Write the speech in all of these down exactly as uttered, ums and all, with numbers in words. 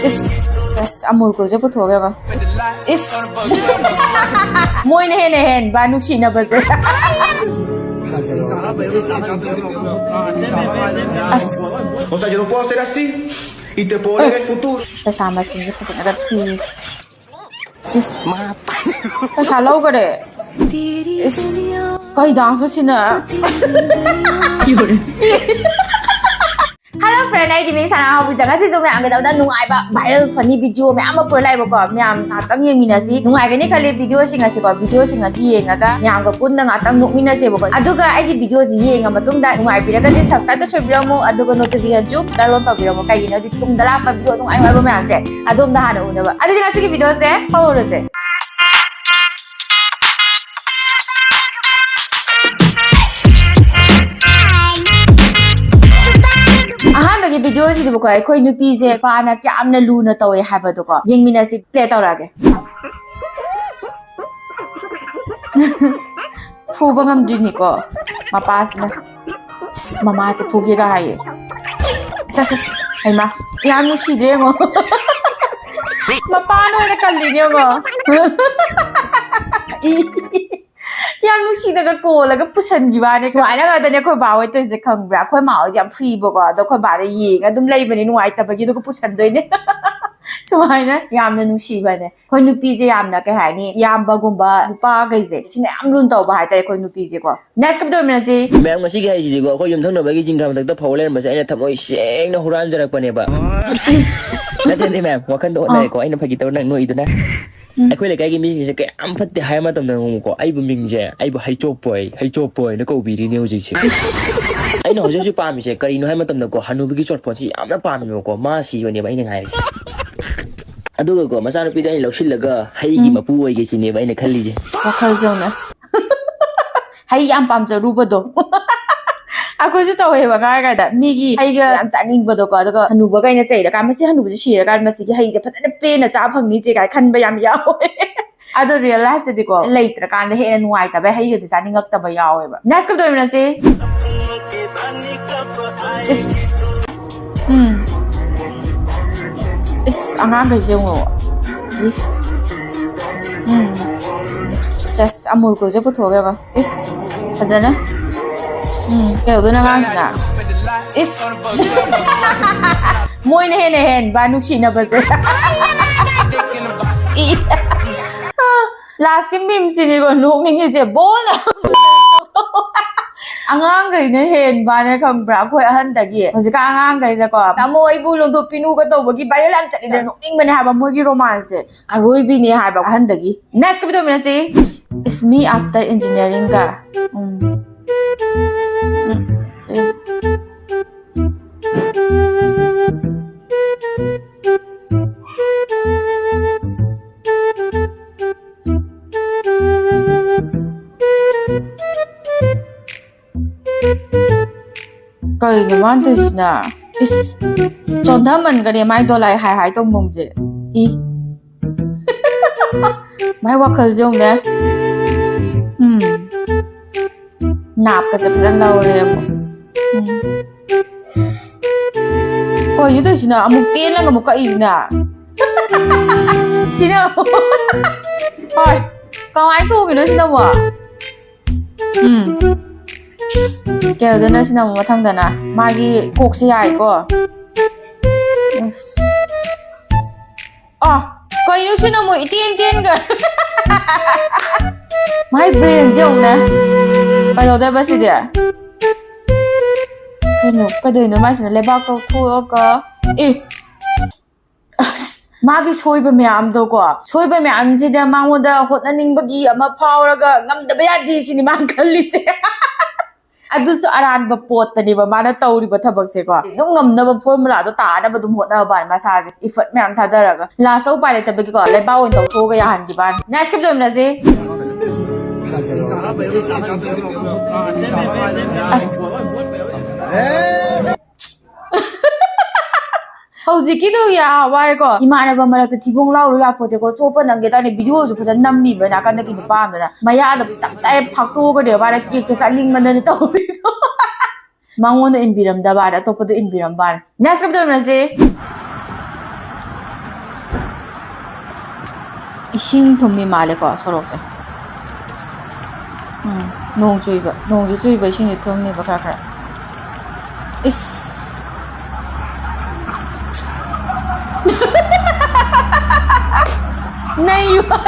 ꯏꯁ, ꯑꯁ, ꯑꯃꯨꯜ ꯀꯨꯜꯁꯦ ꯄꯨꯊꯣꯛꯑꯒ ꯌꯦꯡꯉꯣ꯫ ꯏꯁ꯫ ꯃꯣꯏꯅ ꯍꯦꯟꯅ ꯍꯦꯟꯕ ꯅꯨꯡꯁꯤꯅꯕꯁꯦ꯫ ꯑꯁ꯫ O sea, yo no puedo ser así y te puedo leer el futuro. ꯄꯩꯁꯥ ꯃꯁꯤꯡꯁꯦ ꯐꯖꯅꯒ ꯊꯤ꯫ ꯏꯁ꯫ ꯄꯩꯁꯥ ꯂꯧꯈꯔꯦ꯫ ꯏꯁ꯫ ꯀꯩ ꯗꯥꯟꯁꯅꯣ ꯁꯤꯅ? Hello friend, ꯑꯩꯒꯤ ꯃꯤꯡ ꯁꯅꯥ ꯍꯧꯕꯤꯗ꯫ ꯉꯁꯤꯁꯨ ꯃꯌꯥꯝꯒꯤꯗꯃꯛꯇ ꯅꯨꯡꯉꯥꯏꯕ viral funny video ꯃꯌꯥꯝ ꯑꯃ ꯄꯨꯔ ꯂꯥꯛꯑꯦꯕꯀꯣ꯫ ꯃꯌꯥꯝ ꯉꯥꯛꯇꯪ ꯌꯦꯡꯃꯤꯟꯅꯁꯤ꯫ ꯅꯨꯡꯉꯥꯏꯒꯅꯤ ꯈꯜꯂꯤ videoꯁꯤꯡ ꯑꯁꯤꯀꯣ꯫ Videoꯁꯤꯡ ꯑꯁꯤ ꯌꯦꯡꯉꯒ ꯃꯌꯥꯝꯒ ꯄꯨꯟꯅ ꯉꯥꯛꯇꯪ ꯅꯣꯛꯃꯤꯟꯅꯁꯦꯕꯀꯣ꯫ ꯑꯗꯨꯒ ꯑꯩꯒꯤ videoꯁꯤ ꯌꯦꯡꯉ ꯃꯇꯨꯡꯗ ꯅꯨꯡꯉꯥꯏꯕꯤꯔꯒꯗꯤ subscribe ꯇꯧꯁꯟꯕꯤꯔꯝꯃꯨ꯫ ꯑꯗꯨꯒ notification ꯇꯨ turn on ꯇꯧꯕꯤꯔꯝꯃꯨ꯫ ꯀꯩꯒꯤꯅꯣꯗꯤ ꯇꯨꯡꯗ ꯂꯥꯛꯄ video ꯅꯨꯡꯉꯥꯏ ꯅꯨꯡꯉꯥꯏꯕ ꯃꯌꯥꯝꯁꯦ ꯑꯗꯣꯝꯗ ꯍꯥꯟꯅ ꯎꯅꯕ꯫ ꯑꯗꯨꯗꯤ ꯉꯁꯤꯒꯤ videoꯁꯦ ꯍꯧꯔꯁꯦ꯫ ꯑꯍꯥꯟꯕꯒꯤ videoꯁꯤꯗꯤꯕꯀꯣ, ꯑꯩꯈꯣꯏ ꯅꯨꯄꯤꯁꯦ ꯅꯨꯄꯥꯅ ꯀꯌꯥꯝꯅ ꯂꯨꯅ ꯇꯧꯋꯦ ꯍꯥꯏꯕꯗꯣꯀꯣ, ꯌꯦꯡꯃꯤꯟꯅꯁꯤ꯫ Play ꯇꯧꯔꯛꯑꯒꯦ꯫ ꯐꯨꯕ ꯉꯝꯗ꯭ꯔꯤꯅꯤꯀꯣ ꯃꯄꯥꯁꯤꯅ꯫ ꯑꯁ, ꯃꯃꯥꯁꯦ ꯐꯨꯒꯦꯒ ꯍꯥꯏꯌꯦ꯫ ꯑꯁ, ꯑꯁ, ꯑꯁ, ꯍꯩꯃꯥ, ꯌꯥꯝ ꯅꯨꯡꯁꯤꯗ꯭ꯔꯦ ꯌꯦꯡꯉꯣ꯫ ꯃꯄꯥꯅ ꯑꯣꯏꯅ ꯀꯜꯂꯤꯅꯦ ꯌꯦꯡꯉꯣ꯫ ꯏ, ꯌꯥꯝ ꯅꯨꯡꯁꯤꯗꯒ ꯀꯣꯜꯂꯒ ꯄꯨꯁꯟꯈꯤꯕ ꯋꯥꯅꯦ꯫ ꯁꯨꯃꯥꯏꯅ ꯉꯥꯛꯇꯅꯦ ꯑꯩꯈꯣꯏ ꯕꯥ ꯍꯣꯏ ꯇꯧꯔꯤꯁꯦ, ꯈꯪꯕ꯭ꯔꯥ? ꯑꯩꯈꯣꯏ ꯃꯥ ꯍꯣꯏꯗꯤ ꯌꯥꯝ ꯐꯨꯏꯕꯀꯣ, ꯑꯗꯣ ꯑꯩꯈꯣꯏ ꯕꯥꯗ ꯌꯦꯡꯉ ꯑꯗꯨꯝ ꯂꯩꯕꯅꯦ ꯅꯨꯡꯉꯥꯏꯇꯕꯒꯤ, ꯑꯗꯨꯒ ꯄꯨꯁꯟꯗꯣꯏꯅꯦ꯫ ꯁꯨꯃꯥꯏꯅ ꯌꯥꯝꯅ ꯅꯨꯡꯁꯤꯕꯅꯦ꯫ ꯑꯩꯈꯣꯏ ꯅꯨꯄꯤꯁꯦ ꯌꯥꯝꯅ, ꯀꯩ ꯍꯥꯏꯅꯤ, ꯏꯌꯥꯝꯕꯒꯨꯝꯕ ꯅꯨꯄꯥꯈꯩꯁꯦ ꯁꯤꯅ ꯌꯥꯝ ꯂꯨꯅ ꯇꯧꯕ ꯍꯥꯏꯇꯥꯔꯦ ꯑꯩꯈꯣꯏ ꯅꯨꯄꯤꯁꯦꯀꯣ꯫ Next ꯀꯞ ꯇꯧꯃꯤꯟꯅꯁꯤ꯫ ꯃꯌꯥꯝ, ꯉꯁꯤꯒꯤ ꯍꯩꯁꯤꯗꯤꯀꯣ, ꯑꯩꯈꯣꯏ ꯌꯨꯝꯊꯪꯅꯕꯒꯤ ꯖꯤꯡꯒꯥ ꯃꯊꯛꯇ ꯐꯧ ꯂꯩꯔꯝꯕꯁꯦ ꯑꯩꯅ ꯊꯃꯣꯏ ꯁꯦꯡꯅ ꯍꯨꯔꯥꯟꯖꯔꯛꯄꯅꯦꯕ꯫ ꯅꯠꯇꯦ, ꯅꯠꯇꯦ, ꯃꯌꯥꯝ, ꯋꯥꯈꯟꯗ ꯍꯣꯠꯅꯔꯦꯀꯣ, ꯑꯩꯅ ꯐꯥꯒꯤ ꯇꯧꯔ ꯅꯪ ꯅꯣꯛꯏꯗꯨꯅ꯫ ꯑꯩꯈꯣꯏ ꯂꯩꯀꯥꯏꯒꯤ ꯃꯤꯁꯤꯡꯁꯦ ꯀꯌꯥꯝ ꯐꯠꯇꯦ ꯍꯥꯏꯕ ꯃꯇꯝꯗ, ꯈꯪꯉꯨꯀꯣ, ꯑꯩꯕꯨ ꯃꯤꯡꯁꯦ, ꯑꯩꯕꯨ ꯍꯩꯆꯣꯞꯄꯣꯏ, ꯍꯩꯆꯣꯞꯄꯣꯏꯅ ꯀꯧꯕꯤꯔꯤꯅꯦ ꯍꯧꯖꯤꯛꯁꯦ꯫ ꯑꯩꯅ ꯍꯧꯖꯤꯛ ꯍꯧꯖꯤꯛ ꯄꯥꯝꯃꯤꯁꯦ ꯀꯔꯤꯅꯣ ꯍꯥꯏꯕ ꯃꯇꯝꯗꯀꯣ, ꯍꯅꯨꯕꯤꯒꯤ ꯆꯣꯔꯐꯣꯟꯁꯤ ꯌꯥꯝꯅ ꯄꯥꯝꯃꯦꯕꯀꯣ, ꯃꯥ ꯁꯤꯕꯅꯦꯕ ꯑꯩꯅ ꯉꯥꯏꯔꯤꯁꯦ꯫ ꯑꯗꯨꯒꯀꯣ, ꯃꯆꯥꯅꯨꯄꯤꯗꯣ ꯑꯩꯅ ꯂꯧꯁꯤꯜꯂꯒ ꯍꯩꯒꯤ ꯃꯄꯨ ꯑꯣꯏꯒꯦ ꯁꯤꯅꯦꯕ ꯑꯩꯅ ꯈꯜꯂꯤꯁꯦ꯫ ꯋꯥꯈꯜꯁꯦ ꯌꯦꯡꯉꯨꯅꯦ꯫ ꯍꯩ ꯌꯥꯝ ꯄꯥꯝꯖꯔꯨꯕꯗꯣ꯫ ꯑꯩꯈꯣꯏꯁꯨ ꯇꯧꯋꯦꯕ ꯑꯉꯥꯡ ꯑꯣꯏꯔꯤꯉꯩꯗ꯫ ꯃꯤꯒꯤ ꯍꯩꯒ ꯌꯥꯝ ꯆꯥꯅꯤꯡꯕꯗꯣꯀꯣ꯫ ꯑꯗꯨꯒ ꯍꯅꯨꯕꯈꯩꯅ ꯆꯩꯔꯀꯥꯟꯗ, "ꯃꯁꯤ ꯍꯅꯨꯕꯁꯤ ꯁꯤꯔꯀꯥꯟꯗ ꯃꯁꯤꯒꯤ ꯍꯩꯁꯦ ꯐꯖꯅ ꯄꯦꯟꯅ ꯆꯥ ꯐꯪꯅꯤꯁꯦ" ꯀꯥꯏ ꯈꯟꯕ ꯌꯥꯝ ꯌꯥꯎꯋꯦ꯫ ꯑꯗꯣ real lifeꯇꯗꯤꯀꯣ, ꯂꯩꯇ꯭ꯔꯀꯥꯟꯗ ꯍꯦꯟꯅ ꯅꯨꯡꯉꯥꯏꯇꯕ, ꯍꯩꯒꯁꯦ ꯆꯥꯅꯤꯡꯉꯛꯇꯕ ꯌꯥꯎꯋꯦꯕ꯫ Next ꯀꯞ ꯇꯧꯃꯤꯟꯅꯁꯤ꯫ ꯏꯁ꯫ ꯎꯝ꯫ ꯑꯉꯥꯡꯈꯩꯁꯦ ꯌꯦꯡꯉꯣ꯫ ꯏ꯫ ꯎꯝ꯫ ꯆꯁ ꯑꯃꯨꯜ ꯀꯨꯜꯁꯦ ꯄꯨꯊꯣꯛꯑꯒ ꯌꯦꯡꯉꯣ꯫ ꯏꯁ꯫ ꯐꯖꯅ꯫ ꯎꯝ꯫ ꯀꯩꯗꯧꯗꯣꯏꯅꯣ ꯑꯉꯥꯡꯁꯤꯅ? ꯏꯁ꯫ ꯃꯣꯏꯅ ꯍꯦꯟꯅ ꯍꯦꯟꯕ ꯅꯨꯡꯁꯤꯅꯕꯁꯦ꯫ ꯏ꯫ ꯂꯥꯁꯀꯤ ꯃꯤꯝꯁꯤꯅꯤꯀꯣ ꯅꯣꯛꯅꯤꯡꯉꯤꯁꯦ꯫ ꯕꯣꯜ꯫ ꯑꯉꯥꯡꯈꯩꯅ ꯍꯦꯟꯕꯅꯦ ꯈꯪꯕ꯭ꯔꯥ? ꯑꯩꯈꯣꯏ ꯑꯍꯟꯗꯒꯤ꯫ ꯍꯧꯖꯤꯛꯀꯥꯟ ꯑꯉꯥꯡꯈꯩꯁꯦꯀꯣ, "ꯇꯥꯃꯣ, ꯑꯩꯕꯨ ꯂꯣꯟꯊꯣꯛꯄꯤꯅꯨꯒ" ꯇꯧꯕꯒꯤ viral ꯌꯥꯝ ꯆꯠꯂꯤꯗꯅ꯫ ꯅꯣꯛꯅꯤꯡꯕꯅꯦ ꯍꯥꯏꯕ ꯃꯣꯏꯒꯤ romance ꯁꯦ꯫ ꯑꯔꯣꯏꯕꯤꯅꯦ ꯍꯥꯏꯕ ꯑꯍꯟꯗꯒꯤ꯫ Next ꯀ ꯇꯧꯃꯤꯟꯅꯁꯤ꯫ It's me after engineering ꯒ꯫ ꯎꯝ꯫ ꯎꯝ꯫ ꯑꯦ꯫ ꯀꯩꯅꯣ ꯃꯥꯅ ꯇꯧꯔꯤꯁꯤꯅ? ꯏꯁ, ꯆꯣꯟꯊꯃꯟꯈꯔꯦ ꯃꯥꯏ ꯗꯣꯂꯥꯏ ꯍꯥꯏ ꯍꯥꯏ ꯇꯧꯕꯝꯁꯦ꯫ ꯏ꯫ ꯃꯥꯏ ꯋꯥꯈꯜꯁꯦ ꯌꯦꯡꯉꯨꯅꯦ꯫ ꯎꯝ꯫ ꯅꯥꯞꯀꯁꯦ ꯐꯖꯅ ꯂꯧꯔꯦ ꯑꯃꯨꯛ꯫ ꯎꯝ꯫ ꯀꯩꯅꯣ ꯇꯧꯔꯤꯁꯤꯅ? ꯑꯃꯨꯛ ꯇꯦꯜꯂꯒ ꯑꯃꯨꯛ ꯀꯛꯏꯁꯤꯅ? ꯁꯤꯅ ꯑꯃꯨꯛ꯫ ꯍꯣꯏ꯫ ꯀꯃꯥꯏꯅ ꯇꯣꯡꯉꯤꯅꯣ ꯁꯤꯅ ꯑꯃꯨꯛ? ꯎꯝ꯫ ꯀꯩꯗꯧꯗꯣꯏꯅꯣ ꯁꯤꯅ ꯑꯃꯨꯛ ꯃꯊꯪꯗꯅ? ꯃꯥꯒꯤ ꯀꯣꯛꯁꯦ ꯌꯥꯏꯀꯣ꯫ ꯑꯁ꯫ ꯑ, ꯀꯩꯅꯣ ꯁꯤꯅ ꯑꯃꯨꯛ ꯏꯇꯦꯟ ꯇꯦꯟꯒ꯫ ꯃꯥꯏ brain ꯁꯦ ꯌꯦꯡꯉꯨꯅꯦ꯫ ꯀꯩꯗꯧꯗꯣꯏꯕ ꯁꯤꯗꯤ? ꯀꯩꯅꯣ, ꯀꯩꯗꯧꯅꯣ ꯃꯥꯏꯁꯤꯅ? ꯂꯩꯕꯥꯛ ꯀꯧꯊꯣꯛꯑꯒ꯫ ꯑꯦ꯫ ꯑꯁ, ꯃꯥꯒꯤ ꯁꯣꯏꯕ ꯃꯌꯥꯝꯗꯣꯀꯣ, ꯁꯣꯏꯕ ꯃꯌꯥꯝꯁꯤꯗ ꯃꯉꯣꯟꯗ ꯍꯣꯠꯅꯅꯤꯡꯕꯒꯤ ꯑꯃ ꯐꯥꯎꯔꯒ ꯉꯝꯗꯕ ꯌꯥꯗꯦ ꯁꯤꯅꯤ ꯃꯥꯅ ꯈꯜꯂꯤꯁꯦ꯫ ꯑꯗꯨꯁꯨ ꯑꯔꯥꯟꯕ ꯄꯣꯠꯇꯅꯦꯕ ꯃꯥꯅ ꯇꯧꯔꯤꯕ ꯊꯕꯛꯁꯦꯀꯣ꯫ ꯑꯗꯨꯝ ꯉꯝꯅꯕ formula ꯗꯣ ꯇꯥꯅꯕ ꯑꯗꯨꯝ ꯍꯣꯠꯅꯕ ꯃꯥꯅ ꯃꯁꯥꯁꯦ effort ꯃꯌꯥꯝ ꯊꯥꯗꯔꯒ꯫ Last ꯇ ꯎꯄꯥꯏ ꯂꯩꯇꯕꯒꯤꯀꯣ, ꯂꯩꯕꯥꯛ ꯑꯣꯏꯅ ꯇꯧꯊꯣꯛꯑꯒ ꯌꯥꯍꯟꯈꯤꯕ ꯋꯥꯅꯤ꯫ Next ꯀꯞ ꯇꯧꯃꯤꯟꯅꯁꯤ꯫ ꯑꯁ꯫ ꯍꯧꯖꯤꯛꯀꯤꯗꯣ ꯌꯥ ꯋꯥꯔꯦꯀꯣ꯫ ꯏꯃꯥꯟꯅꯕ ꯃꯔꯛꯇ ꯊꯤꯕꯣꯡ ꯂꯥꯎꯔꯨ ꯌꯥꯄꯣꯠꯇꯦꯀꯣ꯫ ꯆꯣꯞꯄ ꯅꯪꯒꯦ ꯇꯥꯅꯤ꯫ Video ꯁꯨ ꯐꯖꯅ ꯅꯝꯃꯤꯕ ꯅꯥꯀꯟꯗꯒꯤ ꯅꯨꯄꯥ ꯑꯃꯗꯨꯅ꯫ ꯃꯌꯥꯗ ꯇꯞ ꯇꯥꯏ ꯐꯥꯛꯇꯣꯛꯑꯒꯅꯦ ꯃꯥꯅ cake ꯇꯣ ꯆꯥꯅꯤꯡꯃꯟꯗꯅ ꯇꯧꯔꯤꯗꯣ꯫ ꯃꯉꯣꯟꯗ ꯏꯟꯕꯤꯔꯝꯗꯕ ꯍꯥꯏꯅ ꯑꯇꯣꯞꯄꯗ ꯏꯟꯕꯤꯔꯝꯕ ꯋꯥꯅꯤ꯫ Next ꯀꯞ ꯇꯧꯃꯤꯟꯅꯁꯤ꯫ ꯏꯁꯤꯡ ꯊꯨꯝꯃꯤ ꯃꯥꯜꯂꯦꯀꯣ ꯁꯣꯔꯣꯛꯁꯦ꯫ ꯎꯝ, ꯅꯣꯡ ꯆꯨꯏꯕ, ꯅꯣꯡꯁꯨ ꯆꯨꯏꯕ, ꯏꯁꯤꯡꯁꯨ ꯊꯨꯝꯃꯤꯕ ꯈꯔ ꯈꯔ꯫ ꯏꯁ꯫ ꯅꯩꯕ꯫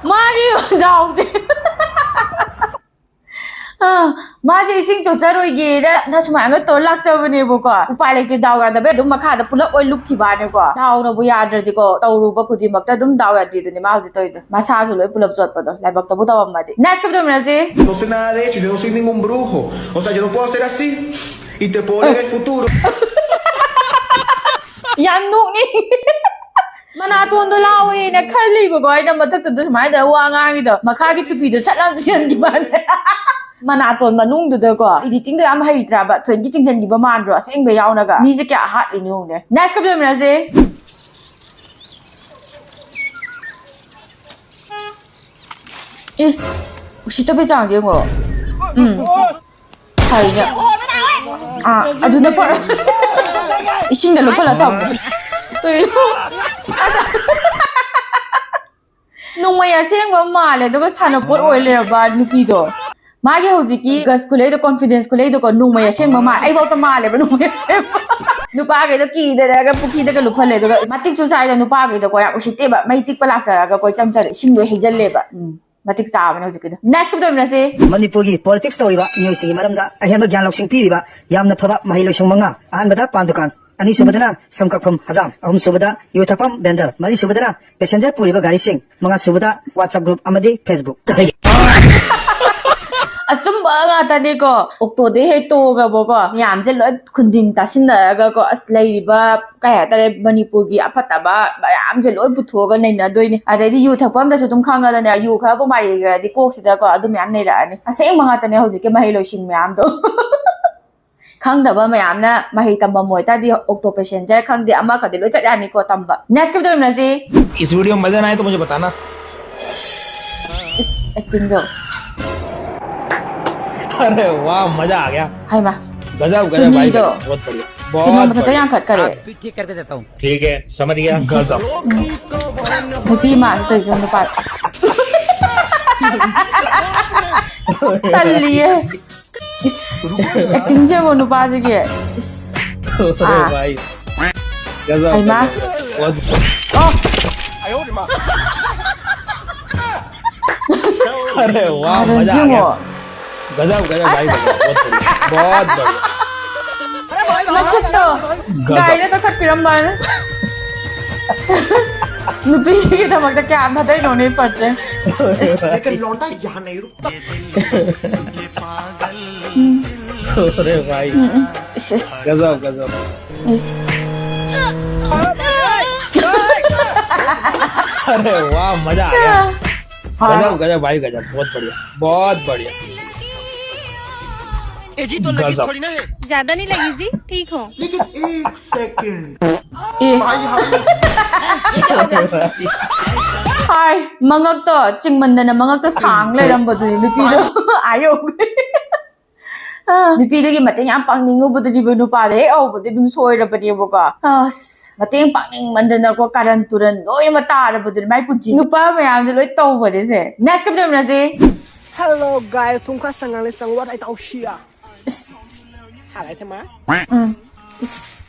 ꯃꯥꯒꯤ ꯗꯥꯎꯁꯦ꯫ ꯑꯥ, ꯃꯥꯁꯦ ꯏꯁꯤꯡ ꯆꯣꯠꯆꯔꯣꯏꯒꯦꯅ ꯁꯨꯃꯥꯏꯅ ꯇꯧꯔ ꯂꯥꯛꯆꯕꯅꯦꯕꯀꯣ꯫ ꯎꯄꯥꯏ ꯂꯩꯇꯦ, ꯗꯥꯎ ꯌꯥꯗꯕꯩ ꯑꯗꯨꯝ ꯃꯈꯥꯗ ꯄꯨꯂꯞ ꯑꯣꯏ ꯂꯨꯞꯈꯤꯕꯅꯦꯀꯣ꯫ ꯗꯥꯎꯅꯕꯨ ꯌꯥꯗ꯭ꯔꯗꯤꯀꯣ, ꯇꯧꯔꯨꯕ ꯈꯨꯗꯤꯡꯃꯛꯇ ꯑꯗꯨꯝ ꯗꯥꯎ ꯌꯥꯗꯦꯗꯨꯅꯦ ꯃꯥ ꯍꯧꯖꯤꯛ ꯇꯧꯔꯤꯗꯣ꯫ ꯃꯁꯥꯁꯨ ꯂꯣꯏ ꯄꯨꯂꯞ ꯆꯣꯠꯄꯗꯣ, ꯂꯥꯏꯕꯛꯇꯕꯨ ꯇꯧꯔꯝꯃꯗꯤ꯫ Next ꯀꯞ ꯇꯧꯃꯤꯟꯅꯁꯤ꯫ No sé nada de hecho, yo no soy ningún brujo. O sea, yo no puedo hacer así y te puedo leer el futuro. ꯌꯥꯝ ꯅꯣꯛꯅꯤꯡꯉꯤ꯫ ꯃꯅꯥꯇꯣꯟꯗꯣ ꯂꯥꯎꯋꯦꯅ ꯈꯜꯂꯤꯕꯀꯣ ꯑꯩꯅ ꯃꯊꯛꯇꯨꯗ ꯁꯨꯃꯥꯏꯅ ꯇꯧꯔ ꯋꯥ ꯉꯥꯡꯉꯤꯗꯣ꯫ ꯃꯈꯥꯒꯤ ꯇꯨꯄꯤꯗꯣ ꯁꯠ ꯂꯥꯎ ꯆꯤꯡꯁꯤꯟꯈꯤꯕꯅꯦ꯫ ꯃꯅꯥꯇꯣꯟ ꯃꯅꯨꯡꯗꯨꯗꯀꯣ editing ꯗꯣ ꯌꯥꯝ ꯍꯩꯇ꯭ꯔꯥꯕ? ꯊꯣꯏꯒꯤ ꯆꯤꯡꯁꯤꯟꯈꯤꯕ ꯃꯥꯟꯗ꯭ꯔꯣ? ꯑꯁꯦꯡꯕ ꯌꯥꯎꯅꯒ꯫ ꯃꯤꯁꯦ ꯀꯌꯥ ꯍꯥꯠꯂꯤꯅꯣ ꯌꯦꯡꯉꯨꯅꯦ꯫ Next ꯀꯞ ꯇꯧꯃꯤꯟꯅꯁꯦ꯫ ꯑꯦ, ꯎꯁꯤꯠꯇꯕꯩ ꯆꯥꯡꯁꯦ ꯌꯦꯡꯉꯣ꯫ ꯎꯝ꯫ ꯐꯩꯅꯦ꯫ ꯑꯥ, ꯑꯗꯨꯅ ꯐꯔ-, ꯏꯁꯤꯡꯗ ꯂꯨꯞꯍꯜꯂ ꯊꯝꯃꯣ꯫ ꯇꯨ-, ꯑꯁ꯫ ꯅꯣꯡꯃꯩ ꯑꯁꯦꯡꯕ ꯃꯥꯜꯂꯦ, ꯑꯗꯨꯒ ꯁꯥꯟꯅꯄꯣꯠ ꯑꯣꯏ ꯂꯩꯔꯕ ꯅꯨꯄꯤꯗꯣ꯫ ꯃꯥꯒꯤ ꯍꯧꯖꯤꯛꯀꯤ guts ꯈꯨꯂꯩꯗꯣ, confidence ꯈꯨꯂꯩꯗꯣꯀꯣ, ꯅꯣꯡꯃꯩ ꯑꯁꯦꯡꯕ ꯃꯥꯜꯂꯦ꯫ ꯑꯩꯐꯥꯎꯗ ꯃꯥꯜꯂꯦꯕ ꯅꯣꯡꯃꯩ ꯑꯁꯦꯡꯕ꯫ ꯅꯨꯄꯥꯈꯩꯗꯣ ꯀꯤꯗꯅꯒ ꯄꯨꯈ꯭ꯔꯤꯗꯒ ꯂꯨꯞꯍꯜꯂꯦ, ꯑꯗꯨꯒ ꯃꯇꯤꯛꯁꯨ ꯆꯥꯏꯗ ꯅꯨꯄꯥꯈꯩꯗꯣꯀꯣ, ꯌꯥꯝ ꯎꯁꯤꯠꯇꯦꯕ꯫ ꯃꯩ ꯇꯤꯛꯄ ꯂꯥꯛꯆꯔꯒꯀꯣ, ꯏꯆꯝ ꯆꯝꯅ ꯏꯁꯤꯡ ꯂꯣꯏ ꯍꯩꯖꯜꯂꯦꯕ꯫ ꯎꯝ, ꯃꯇꯤꯛ ꯆꯥꯕꯅꯦ ꯍꯧꯖꯤꯛꯀꯤꯗꯣ꯫ Next ꯀꯞ ꯇꯧꯃꯤꯟꯅꯁꯦ꯫ ꯃꯅꯤꯄꯨꯔꯒꯤ politics ꯇꯧꯔꯤꯕ ꯃꯤꯑꯣꯏꯁꯤꯡꯒꯤ ꯃꯔꯝꯗ ꯑꯍꯦꯟꯕ ꯒ꯭ꯌꯥꯟ ꯂꯧꯁꯤꯡ ꯄꯤꯔꯤꯕ ꯌꯥꯝꯅ ꯐꯕ ꯃꯍꯩ ꯂꯣꯏꯁꯪ ꯃꯉꯥ꯫ ꯑꯍꯥꯟꯕꯗ ꯄꯥꯟ ꯗꯨꯀꯥꯟ, ꯑꯅꯤꯁꯨꯕꯗꯅ ꯁꯝ ꯀꯛꯐꯝ ꯍꯖꯥꯝ, ꯑꯍꯨꯝꯁꯨꯕꯗ ꯌꯨ ꯊꯛꯐꯝ vendor, ꯃꯔꯤꯁꯨꯕꯗꯅ passenger ꯄꯨꯔꯤꯕ ꯒꯥꯔꯤꯁꯤꯡ, ꯃꯉꯥꯁꯨꯕꯗ WhatsApp group ꯑꯃꯗꯤ Facebook꯫ ꯑꯆꯨꯝꯕ ꯉꯥꯛꯇꯅꯤꯀꯣ꯫ ꯑꯣꯛꯇꯣꯗꯩ ꯍꯦꯛ ꯇꯣꯡꯉꯒꯕꯀꯣ, ꯃꯌꯥꯝꯁꯦ ꯂꯣꯏ ꯈꯨꯟꯗꯤꯟ ꯇꯥꯁꯤꯟꯅꯔꯒꯀꯣ, ꯑꯁ, ꯂꯩꯔꯤꯕ, ꯀꯩ ꯍꯥꯏꯇꯥꯔꯦ, ꯃꯅꯤꯄꯨꯔꯒꯤ ꯑꯐꯠꯇꯕ ꯃꯌꯥꯝꯁꯦ ꯂꯣꯏ ꯄꯨꯊꯣꯛꯑꯒ ꯅꯩꯅꯗꯣꯏꯅꯦ꯫ ꯑꯗꯩꯗꯤ ꯌꯨ ꯊꯛꯄ ꯑꯝꯗꯁꯨ ꯑꯗꯨꯝ ꯈꯪꯉꯗꯅꯦ, ꯌꯨ ꯈꯔꯕꯨ ꯃꯥꯏꯈ꯭ꯔꯗꯤ ꯀꯣꯛꯁꯤꯗꯀꯣ ꯑꯗꯨ ꯃꯌꯥꯝ ꯅꯩꯔꯛꯑꯅꯤ꯫ ꯑꯁꯦꯡꯕ ꯉꯥꯛꯇꯅꯦ ꯍꯧꯖꯤꯛꯀꯤ ꯃꯍꯩ ꯂꯣꯏꯁꯤꯡ ꯃꯌꯥꯝꯗꯣ꯫ ꯈꯪꯗꯕ ꯃꯌꯥꯝꯅ ꯃꯍꯩ ꯇꯝꯐꯝ ꯑꯣꯏꯇꯥꯔꯗꯤ ꯑꯣꯛꯇꯣ passenger ꯈꯪꯗꯦ, ꯑꯃ ꯈꯪꯗꯦ, ꯂꯣꯏ ꯆꯠ ꯌꯥꯅꯤꯀꯣ ꯇꯝꯕ꯫ Next ꯀꯞ ꯇꯧꯃꯤꯟꯅꯁꯤ꯫ इस वीडियो में मजा ना आए तो मुझे बताना। ꯏꯁ, acting ꯗꯣ꯫ अरे वाह, मजा आ गया। ꯍꯩꯃꯥ꯫ गजब, गजब भाई, ꯆꯨꯝꯃꯤꯗꯣ꯫ गजब, बहुत बढ़िया। ꯀꯩꯅꯣ ꯃꯊꯛꯇ ꯌꯥꯡꯈꯠꯈꯔꯦ꯫ आप भी ठीक करके देता हूँ। ठीक है, समझ गया। ꯏꯁ, ꯏꯁ, ꯎꯝ꯫ ꯅꯨꯄꯤ ꯃꯥꯟꯗ ꯇꯧꯔꯤꯁꯦ ꯅꯨꯄꯥ꯫ ꯇꯜꯂꯤꯌꯦ꯫ ꯏꯁ, ꯑꯦꯛꯇꯤꯡꯁꯦ ꯌꯦꯡꯉꯣ ꯅꯨꯄꯥꯁꯤꯒꯤ꯫ ꯏꯁ꯫ ꯑꯥ꯫ ꯍꯩꯃꯥ꯫ ꯑꯣ꯫ अरे वाह, ꯃꯖꯥ ꯑꯥ ꯒꯌꯥ꯫ ꯌꯦꯡꯉꯣ꯫ गजब, गजब भाई, ꯑꯁ꯫ गजब, बहुत बढ़िया, बहुत बढ़िया। ꯃꯈꯨꯠꯇꯣ ꯒꯥꯏꯅ ꯇꯛꯊꯠꯄꯤꯔꯝꯕꯅꯦ꯫ ꯅꯨꯄꯤꯁꯤꯒꯤꯗꯃꯛꯇ ꯀꯌꯥꯝ ꯊꯥꯗꯩꯅꯣꯅꯦ ꯏꯐꯔꯠꯁꯦ꯫ ꯏꯁ꯫ लेकिन लौंडा यहाँ नहीं रुकता। अरे भाई। ꯎꯝ, ꯎꯝ꯫ ꯏꯁ, ꯏꯁ꯫ गजब, गजब। ꯏꯁ꯫ अरे वाह, मजा आ गया। हाँ। गजब, गजब भाई, गजब। बहुत बढ़िया, बहुत बढ़िया। ए जी, तो लगी गजब। थोड़ी ना है। ज्यादा नहीं लगी जी, ठीक हो। लेकिन एक सेकंड। ꯑꯦ꯫ ꯍꯥꯏ, ꯃꯉꯛꯇꯣ ꯆꯤꯡꯃꯟꯗꯅ ꯃꯉꯛꯇꯣ ꯁꯥꯡ ꯂꯩꯔꯝꯕꯗꯨꯅꯤ ꯅꯨꯄꯤꯗꯣ꯫ ꯑꯥ ꯌꯧꯈ꯭ꯔꯦ꯫ ꯑꯥ, ꯅꯨꯄꯤꯗꯨꯒꯤ ꯃꯇꯦꯡ ꯌꯥꯝ ꯄꯥꯡꯅꯤꯡꯉꯨꯕꯗꯨꯅꯦꯕ ꯅꯨꯄꯥꯗꯣ ꯍꯦꯛ ꯍꯧꯕꯗꯤ ꯑꯗꯨꯝ ꯁꯣꯏꯔꯕꯅꯦꯕꯀꯣ꯫ ꯑꯁ, ꯃꯇꯦꯡ ꯄꯥꯡꯅꯤꯡꯃꯟꯗꯅꯀꯣ ꯀꯥꯔꯟ ꯇꯨꯔꯟ ꯂꯣꯏꯅꯃꯛ ꯇꯥꯔꯕꯗꯨꯅꯤ ꯃꯥꯏ ꯄꯨꯟꯁꯤ꯫ ꯅꯨꯄꯥ ꯃꯌꯥꯝꯁꯦ ꯂꯣꯏ ꯇꯧꯕꯅꯦꯁꯦ꯫ Next ꯀꯞ ꯇꯧꯃꯤꯟꯅꯁꯦ꯫ Hello guys, ꯊꯨꯝꯈꯥ ꯁꯪꯉꯥꯡꯂꯤ ꯁꯪ what I talk shit꯫ ꯏꯁ꯫ ꯍꯥꯏ ꯊꯝꯃ꯫ ꯎꯝ꯫ ꯏꯁ꯫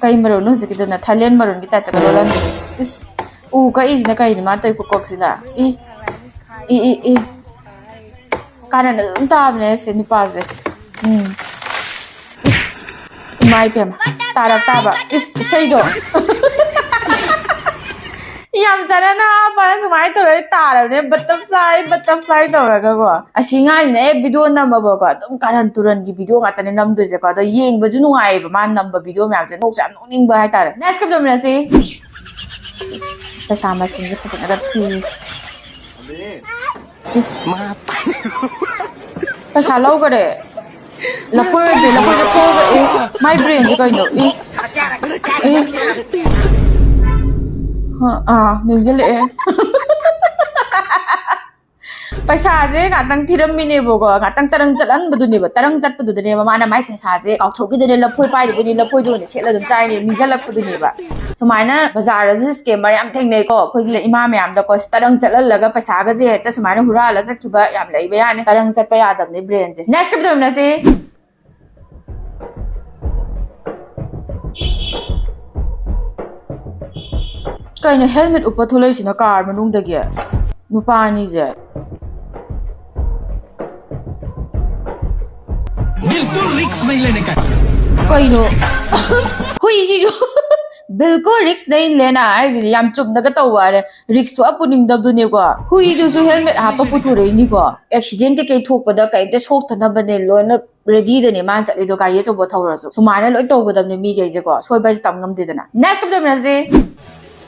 ꯀꯩ ꯃꯔꯨꯅꯣ ꯍꯧꯖꯤꯛꯀꯤꯗꯨꯅ? ꯊꯥꯏꯂꯦꯟ ꯃꯔꯨꯟꯒꯤ ꯇꯥꯏꯞꯇꯒ ꯂꯣꯜꯂꯝꯃꯤ꯫ ꯏꯁ꯫ ꯎ ꯀꯛꯏꯁꯤꯅ ꯀꯩꯅꯣ ꯃꯥ ꯇꯧꯔꯤ ꯈꯨꯀꯣꯛꯁꯤꯅ? ꯏ꯫ E, E, E. ꯀꯥꯔꯟ ꯑꯗꯨꯝ ꯇꯥꯕꯅꯦ ꯑꯁꯦ ꯅꯨꯄꯥꯁꯦ꯫ ꯎꯝ꯫ ꯏꯁ꯫ ꯏꯃꯥ ꯏꯄꯦꯝꯃ꯫ ꯇꯥꯔꯛ ꯇꯥꯕ꯫ ꯏꯁ, ꯏꯁꯩꯗꯣ꯫ ꯌꯥꯝ ꯆꯥꯟꯅꯅ ꯃꯥꯅ ꯁꯨꯃꯥꯏꯅ ꯇꯧꯔꯒ ꯇꯥꯔꯕꯅꯦ, butterfly, butterfly ꯇꯧꯔꯒꯀꯣ꯫ ꯑꯁꯤ ꯉꯥꯡꯁꯤꯅ ꯍꯦꯛ video ꯅꯝꯃꯕꯀꯣ, ꯑꯗꯨꯝ ꯀꯥꯔꯟ ꯇꯨꯔꯟꯒꯤ video ꯉꯥꯛꯇꯅꯦ ꯅꯝꯗꯣꯏꯁꯦꯀꯣ꯫ ꯑꯗꯣ ꯌꯦꯡꯕꯁꯨ ꯅꯨꯡꯉꯥꯏꯌꯦꯕ ꯃꯥꯅ ꯅꯝꯕ video ꯃꯌꯥꯝꯁꯦ, ꯅꯣꯛꯁꯨ ꯌꯥꯝ ꯅꯣꯛꯅꯤꯡꯕ ꯍꯥꯏꯇꯥꯔꯦ꯫ Next ꯀꯞ ꯇꯧꯃꯤꯟꯅꯁꯤ꯫ ꯏꯁ, ꯄꯩꯁꯥ ꯃꯁꯤꯡꯁꯦ ꯐꯖꯅꯒ ꯊꯤ꯫ ꯏꯁ꯫ ꯄꯩꯁꯥ ꯂꯧꯈꯔꯦ꯫ ꯂꯐꯣꯏ ꯑꯣꯏꯅ ꯄꯤ, ꯂꯐꯣꯏꯗ ꯈꯣꯛꯑꯒ, ꯑꯦ, my brainꯁꯦ ꯀꯩꯅꯣ? E, E. ꯑ, ꯑꯥ, ꯅꯤꯡꯁꯤꯡꯂꯛꯑꯦ꯫ ꯄꯩꯁꯥꯁꯦ ꯉꯥꯛꯇꯪ ꯊꯤꯔꯝꯃꯤꯅꯦꯕꯀꯣ, ꯉꯥꯛꯇꯪ ꯇꯔꯪ ꯆꯠꯍꯟꯕꯗꯨꯅꯦꯕ, ꯇꯔꯪ ꯆꯠꯄꯗꯨꯗꯅꯦꯕ ꯃꯥꯅ ꯃꯥꯏ ꯄꯩꯁꯥꯁꯦ ꯀꯥꯎꯊꯣꯛꯈꯤꯗꯣꯏꯅꯦ, ꯂꯐꯣꯏ ꯄꯥꯏꯔꯤꯕꯅꯤ, ꯂꯐꯣꯏꯗꯣ ꯑꯣꯏꯅ ꯁꯦꯠꯂ ꯑꯗꯨꯝ ꯆꯥꯏꯅꯦ, ꯅꯤꯡꯁꯤꯜꯂꯛꯄꯗꯨꯅꯦꯕ꯫ ꯁꯨꯃꯥꯏꯅ ꯕꯖꯥꯔꯗꯁꯨ scammer ꯌꯥꯝ ꯊꯦꯡꯅꯩꯀꯣ, ꯑꯩꯈꯣꯏꯒꯤ ꯏꯃꯥ ꯃꯌꯥꯝꯗꯀꯣ ꯇꯔꯪ ꯆꯠꯍꯜꯂꯒ ꯄꯩꯁꯥꯒꯁꯦ ꯍꯦꯛꯇ ꯁꯨꯃꯥꯏꯅ ꯍꯨꯔꯥꯜꯂ ꯆꯠꯈꯤꯕ ꯌꯥꯝ ꯂꯩꯕ ꯌꯥꯅꯤ꯫ ꯇꯔꯪ ꯆꯠꯄ ꯌꯥꯗꯕꯅꯦ brainꯁꯦ꯫ Next ꯀꯞ ꯇꯧꯃꯤꯟꯅꯁꯤ꯫ ꯀꯩꯅꯣ helmet ꯎꯞꯄ ꯊꯣꯛꯂꯛꯏꯁꯤꯅ car ꯃꯅꯨꯡꯗꯒꯤ? ꯅꯨꯄꯥ ꯑꯅꯤꯁꯦ꯫ बिल्कुल रिस्क नहीं लेने का। ꯀꯩꯅꯣ? ꯍꯨꯏꯁꯤꯁꯨ ꯕꯤꯜꯀꯨꯜ ꯔꯤꯛꯁ ꯅꯩ ꯂꯦꯅꯥ ꯍꯥꯏꯁꯤꯗꯤ ꯌꯥꯝ ꯆꯨꯝꯅꯒ ꯇꯧꯕ ꯍꯥꯏꯔꯦ꯫ ꯔꯤꯛꯁꯁꯨ ꯄꯨꯅꯤꯡꯗꯕꯗꯨꯅꯤꯀꯣ꯫ ꯍꯨꯏꯗꯨꯁꯨ helmet ꯍꯥꯞꯄ ꯄꯨꯊꯣꯔꯛꯏꯅꯤꯀꯣ꯫ Accident ꯀꯩꯀꯩ ꯊꯣꯛꯄꯗ ꯀꯩꯝꯇ ꯁꯣꯛꯇꯅꯕꯅꯦ ꯂꯣꯏꯅ readyꯗꯅꯦ ꯃꯥꯅ ꯆꯠꯂꯤꯗꯣ, ꯒꯥꯔꯤ ꯑꯆꯧꯕ ꯊꯧꯔꯁꯨ꯫ ꯁꯨꯃꯥꯏꯅ ꯂꯣꯏ ꯇꯧꯒꯗꯕꯅꯦ ꯃꯤꯈꯩꯁꯦꯀꯣ, ꯁꯣꯏꯕ ꯍꯥꯏꯁꯦ ꯇꯝ ꯉꯝꯗꯦꯗꯅ꯫ Next ꯀꯞ ꯇꯧꯃꯤꯟꯅꯁꯤ꯫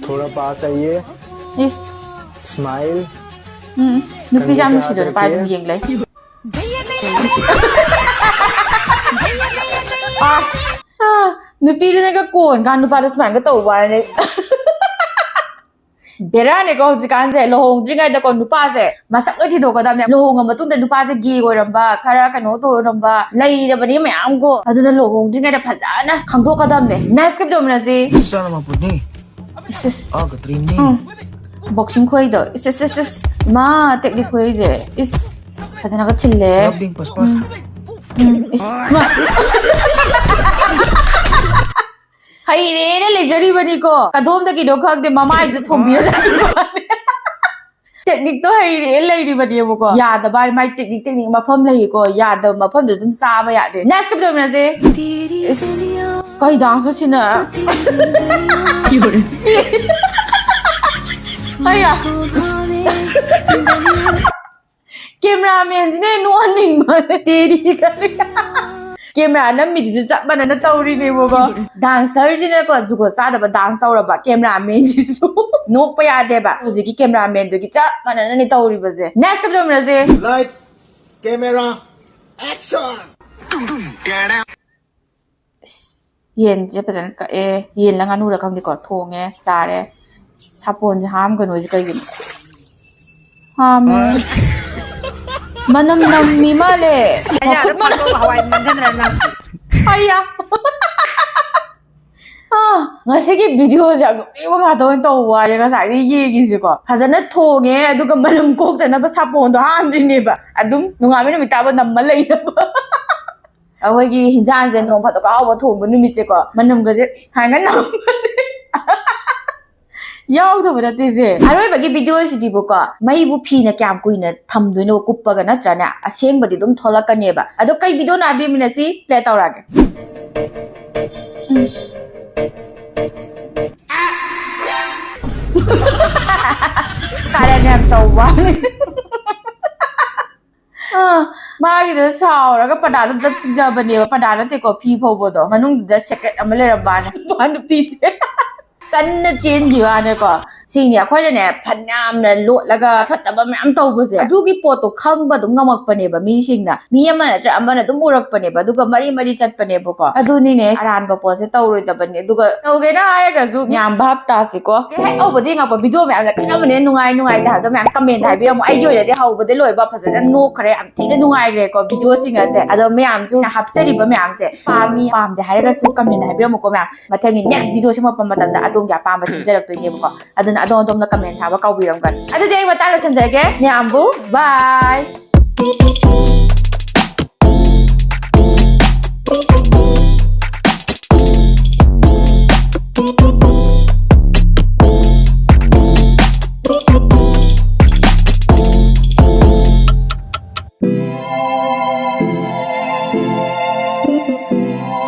थोड़ा पास आइए। Yes. Smile। ꯎꯝ, ꯅꯨꯄꯤꯁꯦ ꯌꯥꯝ ꯅꯨꯡꯁꯤꯗꯣ ꯅꯨꯄꯥꯗꯤ ꯑꯗꯨꯝ ꯌꯦꯡ ꯂꯩ꯫ ꯑꯥ, ꯑꯥ, ꯅꯨꯄꯤꯗꯨꯅꯒ ꯀꯣꯟ ꯀꯥꯟ ꯅꯨꯄꯥꯗ ꯁꯨꯃꯥꯏꯅꯒ ꯇꯧꯕ ꯋꯥꯅꯦ꯫ ꯕꯦꯔꯥꯅꯦꯀꯣ ꯍꯧꯖꯤꯛꯀꯥꯟꯁꯦ꯫ ꯂꯨꯍꯣꯡꯗ꯭ꯔꯤꯉꯩꯗꯀꯣ ꯅꯨꯄꯥꯁꯦ ꯃꯁꯛ ꯂꯣꯏ ꯊꯤꯗꯣꯛꯀꯗꯕꯅꯦ꯫ ꯂꯨꯍꯣꯡꯉ ꯃꯇꯨꯡꯗ ꯅꯨꯄꯥꯁꯦ gay ꯑꯣꯏꯔꯝꯕ, ꯈꯔ ꯀꯩꯅꯣ ꯇꯧꯔꯝꯕ ꯂꯩꯔꯕꯅꯤ ꯃꯌꯥꯝꯀꯣ꯫ ꯑꯗꯨꯅ ꯂꯨꯍꯣꯡꯗ꯭ꯔꯤꯉꯩꯗ ꯐꯖꯅ ꯈꯪꯗꯣꯛꯀꯗꯕꯅꯦ꯫ Next ꯀꯞ ꯇꯧꯃꯤꯟꯅꯁꯤ꯫ Sana mapuni. Isis. Aga trimni. ꯎꯝ꯫ Boxing ꯈꯣꯏꯗꯣ꯫ Isis, isis, isis. ꯃꯥ technique ꯈꯣꯏꯁꯦ꯫ Is. ꯐꯖꯅꯒ ꯊꯤꯜꯂꯦ꯫ Rubbing paspas. ꯎꯝ, ꯏꯁ, ꯃꯥ꯫ ꯍꯩꯔꯦꯅ ꯂꯩꯖꯔꯤꯕꯅꯤꯀꯣ꯫ ꯀꯗꯣꯝꯗꯒꯤꯅꯣ ꯈꯪꯗꯦ, ꯃꯃꯥꯏꯗ ꯊꯣꯝꯕꯤꯔ ꯆꯠꯈꯤꯕ ꯋꯥꯅꯤ꯫ Techniqueꯇꯣ ꯍꯩꯔꯦ ꯂꯩꯔꯤꯕꯅꯦꯕꯀꯣ꯫ ꯌꯥꯗꯕ ꯍꯥꯏ, ꯃꯥꯏ technique, technique ꯃꯐꯝ ꯂꯩꯌꯦꯀꯣ꯫ ꯌꯥꯗꯕ ꯃꯐꯝꯗ ꯑꯗꯨꯝ ꯆꯥꯕ ꯌꯥꯗꯦ꯫ Next ꯀꯞ ꯇꯧꯃꯤꯟꯅꯁꯦ꯫ ꯏꯁ, ꯀꯩ danceꯅꯣ ꯁꯤꯅ? ꯍꯩꯌꯥ꯫ ꯏꯁ꯫ Cameramanꯁꯤꯅ ꯅꯣꯛꯍꯟꯅꯤꯡꯕ꯫ ꯇꯦꯔꯤ ꯈꯜꯂꯤ꯫ Camera ꯅꯝꯃꯤꯗꯨꯁꯨ ꯆꯞ ꯃꯥꯟꯅꯅ ꯇꯧꯔꯤꯅꯦꯕꯀꯣ꯫ Dancerꯁꯤꯅꯀꯣ ꯖꯨꯒꯣꯠ ꯆꯥꯗꯕ dance ꯇꯧꯔꯕ, cameramanꯁꯤꯁꯨ ꯅꯣꯛꯄ ꯌꯥꯗꯦꯕ꯫ ꯍꯧꯖꯤꯛꯀꯤ cameramanꯗꯨꯒꯤ ꯆꯞ ꯃꯥꯟꯅꯅꯅꯦ ꯇꯧꯔꯤꯕꯁꯦ꯫ Next ꯀꯞ ꯇꯧꯃꯤꯟꯅꯁꯦ꯫ Light, camera, action! ꯑꯁ, ꯌꯦꯟꯁꯦ ꯐꯖꯅ ꯀꯛꯑꯦ꯫ ꯌꯦꯟꯂ ꯉꯥꯅꯨꯔ ꯈꯪꯗꯦꯀꯣ꯫ ꯊꯣꯡꯉꯦ, ꯆꯥꯔꯦ꯫ ꯁꯥꯄꯣꯟꯁꯦ ꯍꯥꯝꯒꯅꯨ ꯍꯥꯏꯁꯦ ꯀꯩꯒꯤꯅꯣ? ꯍꯥꯝꯃꯦ꯫ ꯃꯅꯝ ꯅꯝꯃꯤ ꯃꯥꯜꯂꯦ꯫ ꯃꯈꯨꯠ ꯃꯅꯝ꯫ ꯍꯋꯥꯏ ꯃꯟꯗꯅ ꯅꯪ ꯑꯩꯌꯥ꯫ ꯑꯥ, ꯉꯁꯤꯒꯤ ꯚꯤꯗꯤꯑꯣꯁꯦ ꯌꯥꯝ ꯅꯣꯛꯅꯤꯡꯕ ꯉꯥꯛꯇ ꯑꯣꯏꯅ ꯇꯧꯕ ꯋꯥꯅꯦ ꯉꯁꯥꯏꯗꯒꯤ ꯌꯦꯡꯉꯤꯁꯦꯀꯣ꯫ ꯐꯖꯅ ꯊꯣꯡꯉꯦ, ꯑꯗꯨꯒ ꯃꯅꯝ ꯀꯣꯛꯇꯅꯕ ꯁꯥꯄꯣꯟꯗꯣ ꯍꯥꯝꯗꯣꯏꯅꯦꯕ, ꯑꯗꯨꯝ ꯅꯣꯡꯉꯥꯟꯕ ꯅꯨꯃꯤꯠ ꯇꯥꯕ ꯅꯝꯃ ꯂꯩꯅꯕ꯫ ꯑꯩꯈꯣꯏꯒꯤ ꯍꯤꯟꯖꯥꯡꯁꯦ ꯅꯣꯡ ꯐꯥꯗꯣꯛ ꯑꯍꯥꯎꯕ ꯊꯣꯡꯕ ꯅꯨꯃꯤꯠꯁꯦꯀꯣ, ꯃꯅꯝꯒꯁꯦ ꯊꯥꯡꯒ ꯅꯝꯃꯅꯤ꯫ ꯌꯥꯎꯗꯕ ꯅꯠꯇꯦꯁꯦ꯫ ꯑꯔꯣꯏꯕꯒꯤ ꯚꯤꯗꯤꯑꯣꯁꯤꯗꯤꯕꯨꯀꯣ, ꯃꯩꯕꯨ ꯐꯤꯅ ꯀꯌꯥꯝ ꯀꯨꯏꯅ ꯊꯝꯗꯣꯏꯅꯣ ꯀꯨꯞꯄꯒ, ꯅꯠꯇ꯭ꯔꯅꯦ? ꯑꯁꯦꯡꯕꯗꯤ ꯑꯗꯨꯝ ꯊꯣꯛꯂꯛꯀꯅꯦꯕ꯫ ꯑꯗꯣ ꯀꯩ ꯚꯤꯗꯤꯑꯣꯅꯣ ꯍꯥꯏꯕꯤꯃꯤꯅ ꯁꯤ ꯄ꯭ꯂꯦ ꯇꯧꯔꯛꯑꯒꯦ꯫ ꯀꯥꯔꯟ ꯌꯥꯝ ꯇꯧꯕ꯫ ꯑꯥ, ꯃꯥꯒꯤꯗꯣ ꯁꯥꯎꯔꯒ ꯄꯗꯥꯗ ꯗꯠ ꯆꯤꯡꯖꯕꯅꯦꯕ꯫ ꯄꯗꯥ ꯅꯠꯇꯦꯀꯣ, ꯐꯤ ꯐꯧꯕꯗꯣ꯫ ꯃꯅꯨꯡꯗꯨꯗ ꯁꯦꯀ꯭ꯔꯦꯠ ꯑꯃ ꯂꯩꯔꯝꯕꯅꯦ꯫ ꯅꯨꯄꯥ ꯅꯨꯄꯤꯁꯦ ꯀꯟꯅ ꯆꯦꯟꯈꯤꯕ ꯋꯥꯅꯦꯀꯣ꯫ ꯁꯤꯅꯤ ꯑꯩꯈꯣꯏꯅꯅꯦ, ꯐꯅꯌꯥꯝꯅ ꯂꯣꯠꯂꯒ ꯐꯠꯇꯕ ꯃꯌꯥꯝ ꯇꯧꯕꯁꯦ, ꯑꯗꯨꯒꯤ ꯄꯣꯠꯇꯣ ꯈꯪꯕ ꯑꯗꯨꯝ ꯉꯝꯃꯛꯄꯅꯦꯕ ꯃꯤꯁꯤꯡꯅ꯫ ꯃꯤ ꯑꯃ ꯅꯠꯇ꯭ꯔ ꯑꯃꯅ ꯑꯗꯨꯝ ꯎꯔꯛꯄꯅꯦꯕ, ꯑꯗꯨꯒ ꯃꯔꯤ ꯃꯔꯤ ꯆꯠꯄꯅꯦꯕꯀꯣ꯫ ꯑꯗꯨꯅꯤꯅꯦ, ꯑꯔꯥꯟꯕ ꯄꯣꯠꯁꯦ ꯇꯧꯔꯣꯏꯗꯕꯅꯤ꯫ ꯑꯗꯨꯒ ꯇꯧꯒꯦꯅ ꯍꯥꯏꯔꯒꯁꯨ ꯃꯌꯥꯝ ꯚꯥꯞ ꯇꯥꯁꯤꯀꯣ꯫ ꯍꯦꯛ ꯍꯧꯕꯗꯤ ꯉꯥꯛꯄ ꯚꯤꯗꯤꯑꯣ ꯃꯌꯥꯝꯁꯦ ꯀꯔꯝꯕꯅ ꯍꯦꯟꯅ ꯅꯨꯡꯉꯥꯏ, ꯅꯨꯡꯉꯥꯏꯇꯦ ꯍꯥꯏꯕꯗꯣ ꯃꯌꯥꯝ ꯀꯃꯦꯟꯗ ꯍꯥꯏꯕꯤꯔꯝꯃꯣ꯫ ꯑꯩꯒꯤ ꯑꯣꯏꯅꯗꯤ ꯍꯧꯕꯗꯩ ꯂꯣꯏꯕ ꯐꯖꯅ ꯅꯣꯛꯈ꯭ꯔꯦ, ꯌꯥꯝ ꯊꯤꯅ ꯅꯨꯡꯉꯥꯏꯈ꯭ꯔꯦꯀꯣ ꯚꯤꯗꯤꯑꯣꯁꯤꯡ ꯑꯁꯦ꯫ ꯑꯗꯣ ꯃꯌꯥꯝꯁꯨ ꯍꯥꯞꯆꯔꯤꯕ ꯃꯌꯥꯝꯁꯦ ꯄꯥꯝꯃꯤ ꯄꯥꯝꯗꯦ ꯍꯥꯏꯔꯒꯁꯨ ꯀꯃꯦꯟꯗ ꯍꯥꯏꯕꯤꯔꯝꯃꯨꯀꯣ ꯃꯌꯥꯝ꯫ ꯃꯊꯪꯒꯤ ꯅꯦꯛꯁ ꯚꯤꯗꯤꯑꯣ ꯁꯦꯝꯃꯛꯄ ꯃꯇꯝꯗ ꯑꯗꯣꯝꯒꯤ ꯑꯄꯥꯝꯕ ꯁꯦꯝꯖꯔꯛꯇꯣꯏꯅꯦꯕꯀꯣ꯫ ꯑꯗꯨꯅ ꯑꯗꯣꯝ ꯑꯗꯣꯝꯅ ꯀꯃꯦꯟ ꯊꯥꯕ ꯀꯥꯎꯕꯤꯔꯝꯒꯅꯨ꯫ ꯑꯗꯨꯗꯤ ꯑꯩ ꯃꯇꯥꯡ ꯂꯣꯏꯁꯤꯟꯖꯔꯒꯦ꯫ ꯃꯌꯥꯝꯕꯨ ꯕꯥꯏ꯫